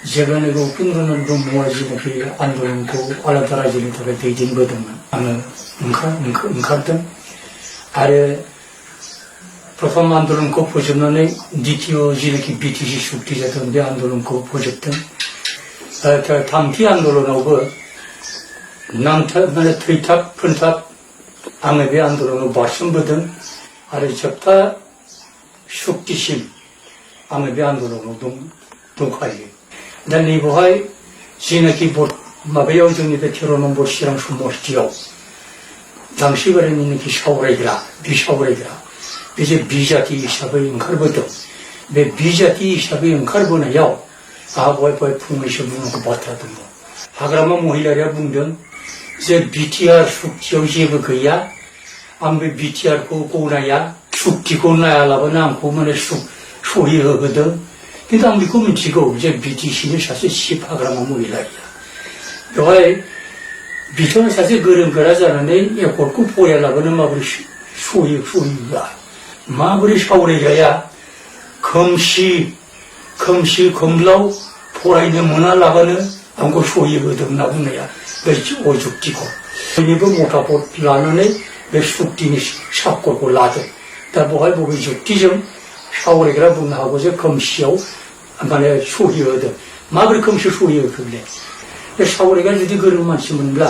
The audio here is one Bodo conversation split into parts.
제가 끈드는 좀 모아지는 그 안도는고 알아달아지는 덕에 되진 거든만 아마 응카든 아래 প্রথম আন্দোলন को প্রজন্মে দ্বিতীয় যেনাকি বিটিসি চুক্তি যাতে बे आन्दोलनखौ फोजोबदों थामथि आन्दोलनावबो नांथाब माने थैथाब फोनथाब आङो बे आन्दोलनाव बारसोमबोदों आरो जोबथा सुक्तिसिम आङो बे आन्दोलनाव दंखायो दा नैबेवहाय जेनाखि माबायाव जोंनि बे 13 नम्बर चिरां समष्टियाव दांसिबारिनिनाखि सावरायग्रा बे सावरायग्रा बे जे बिजाति हिसाबै ओंखारबोदों बे बिजाति हिसाबै ओंखारबोनायाव आहा बहाय फंनैसो बुंनांगौ बाथ्रा दङ हाग्रामा महिलारिया बुंदों जे बिटिआर सुक्तियाव जेबो गैया आं बे बिटिआरखौ गनाया सुक्तिखौ नायालाबानो आंखौ माने सहि होबोदों किन्तु आं बेखौ मिथिगौ जे बिटिसिनि सासे चिफ हाग्रामा महिलारिया बेवहाय बिथाङा सासे गोरों गोरा जानानै एकर्डखौ फरायालाबानो माबोरै सहि होआ माबोरै सावरायग्राया खोमसि खोमलाव फरायनो मोनालाबानो आंखौ सहि होदों होनना बुंनाया बे अजुक्तिखौ बयनिबो मतामत लानानै बे सुक्तिनि साक्करखौ लादों दा बेवहाय बबे जुक्तिजों सावरायग्रा बुंनो हागौ जे खोमसियाव माने सहि होदों माबोरै खोमसि सहि होखो बे सावरायग्रा जुदि गोरों मानसिमोनब्ला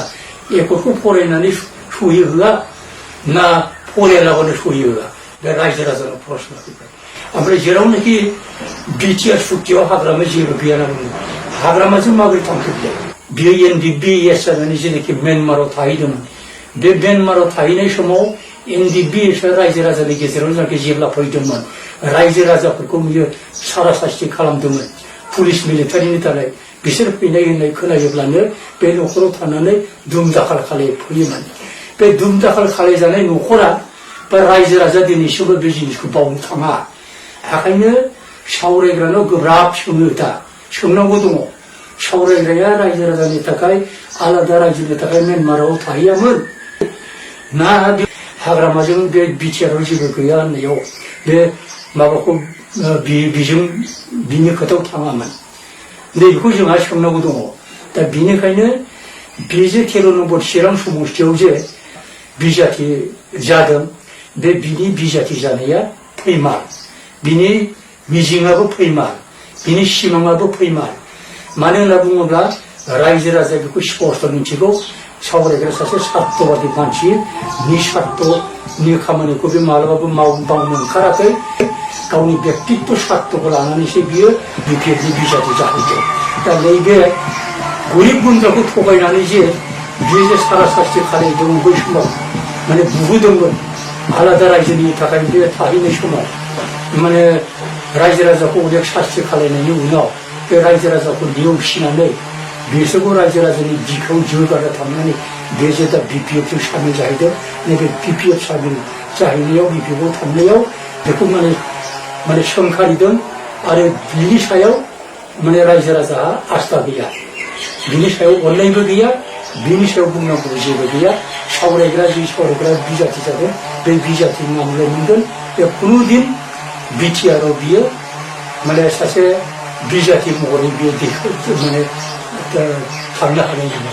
एकर्डखौ फरायनानै सहि होआ ना फरायालाबानो सहि होआ बे रायजो राजानाव प्रश्न फैबाय ओमफ्राय जेरावनाखि बिटिआर सुक्तियाव हाग्रामा जेबो गैया होनना बुङो हाग्रामाजों माबोरै थांखो बियो एनडिपिएस जानानै जेनाखि म्यानमाराव थाहैदोंमोन बे म्यानमाराव थाहैनाय समाव एनडिपिएसआ रायजो राजानि गेजेराव जाहाथे जेब्ला फैदोंमोन रायजो राजाफोरखौ बियो सारा सास्ति खालामदोंमोन पुलिस मिलिटारिनि थाखाय बिसोर फैनाय होननाय खोनायोब्लानो बे न'खराव थानानै दुम दाखाल खालामफैयोमोन बे दुम दाखाल खालामजानाय न'खरा बा रायजो राजा दिनैसिमबो बे जिनिसखौ बावनो थाङा ओंखायनो सावरायग्रानाव गोब्राब सोङो दा सोंनांगौ दङ सावरायग्राया रायजो राजानि थाखाय आलादा रायजोनि थाखाय म्यानमाराव थाहैयामोन ना हाग्रामाजों बे बिटिआराव जेबो गैया होननायाव बे माबाखौ बिनि खोथायाव थाङामोन नैबेखौ जोंहा सोंनांगौ दङ दा बिनिखायनो बे जे 13 नम्बर चिरां समष्टियाव जे बिजाति जादों बे बिनि बिजाति जानाया फैमाल बिनि मिजिङाबो फैमाल बिनि सिमाङाबो फैमाल मानो होनना बुङोब्ला रायजो राजाया बेखौ स्पष्ट मिथिगौ सावरायग्रा सासे स्वार्थबादि मानसि निस्वार्थनि खामानिखौ बे मालाबाबो मावनो ओंखाराखै गावनि व्यक्तित्व स्वार्थखौ लानानैसो बियो बिपिएफनि बिजाति जाहैदों दा नैबे गरिब गुन्द्राखौ थगायनानै जे बियो जे सारा सास्ति खालामदोंमोन बै समाव माने बुहोदोंमोन आलादा रायजोनि थाखाय बे थाहैनाय समाव माने रायजो राजाखौ अनेक सास्ति खालामनायनि उनाव बे रायजो राजाखौ नेवसिनानै बिसोरखौ रायजो राजानि बिखायाव जौगानो थांनानै बे जे दा बिपिएफजों सामिल जाहैदों नैबे बिपिएफ सामिल जाहैनायाव बिपिएफआव थांनायाव बेखौ माने सोंखारिदों आरो बिनि सायाव माने रायजो राजाहा आस्था गैया बिनि सायाव अननायबो गैया बिनि सायाव बुंनांगौ जेबो गैया सावरायग्रा जि सावरायग्रा बिजाति जादों बे बिजातिनि नामलाय मोनगोन बे खुनु दिन बिटिआराव बियो माने सासे बिजाति महरै बियो माने थांनो हानाय नङा